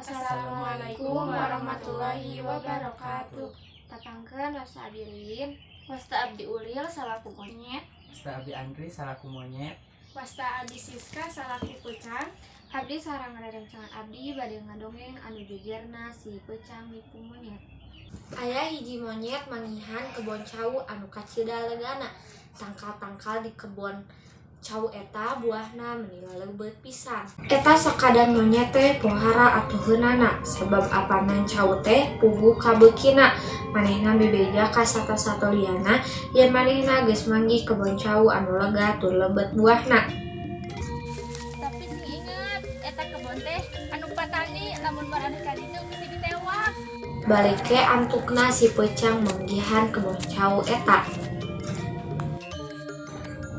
Assalamualaikum warahmatullahi wabarakatuh. Tepangkeun, wasta abdi Lin. Wasta abdi Ulil salaku monyet. Wasta abdi Andri salaku monyet. Wasta abdi Siska salaku peucang. Abdi sareng rerencangan abdi bade ngadongeng anu jejerna Si Peucang Nipu Monyet. Aya hiji monyet manggihan kebon cau anu kacida legana. Tangkal-tangkal di kebon cau eta buahna meni laleubet pisan. Eta sakadang monyet teh pohara atuheunana sabab apanan cau teh puguh kabeukina. Manehna bebeja ka sato-sato liana yen manehna geus manggih kebon cau anu lega tur lebet buahna. Tapi sing inget, eta kebon teh anu patani, lamun maraneh ka ditu bisi ditewak. Balik ke antukna si peucang manggihan kebon cau eta.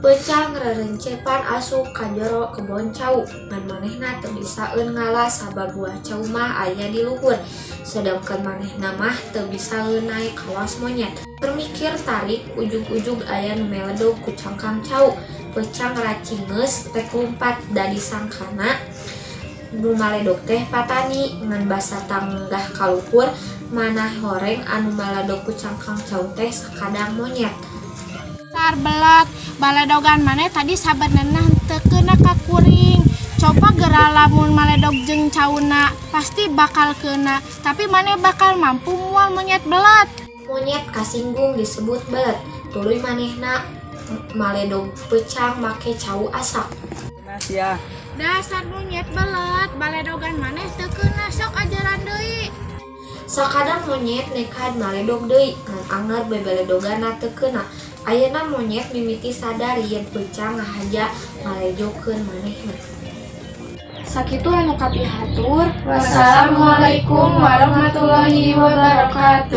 Peucang rerencepan asup ka jero kebon cau, ngan manehna teu bisaeun ngala sabab buah cau mah aya di luhur, sedangkeun manehna mah teu bisaeun naek kawas monyet. Keur mikir tarik, ujug-ujug aya nu meledog ku cangkang cau. Peucang racingeus rek lumpat da disangkana nu maledog teh patani, ngan basa tanggah ka luhur manah horeng anu maledog ku cangkang cau teh sakadang monyet. Dasar belet, baledogan maneh tadi sabenerna henteu keuna ka kuring. Coba geura lamun maledog jeung cauna, pasti bakal keuna. Tapi maneh bakal mampu moal, monyet belet? Monyet kasinggung disebut belet, tuluy manehna maledog peucang make cau asak. Nah sia. Dasar monyet belet, baledogan maneh teu keuna, sok ajaran deui. Sakadang monyet nekad maledog deui, ngan anger bebeledoganna teu keuna. Ayeuna monyet mimiti sadar yen peucang ngahaja ngalejokeun manehna. Sakitu anu kapihatur. Wassalamualaikum warahmatullahi wabarakatuh.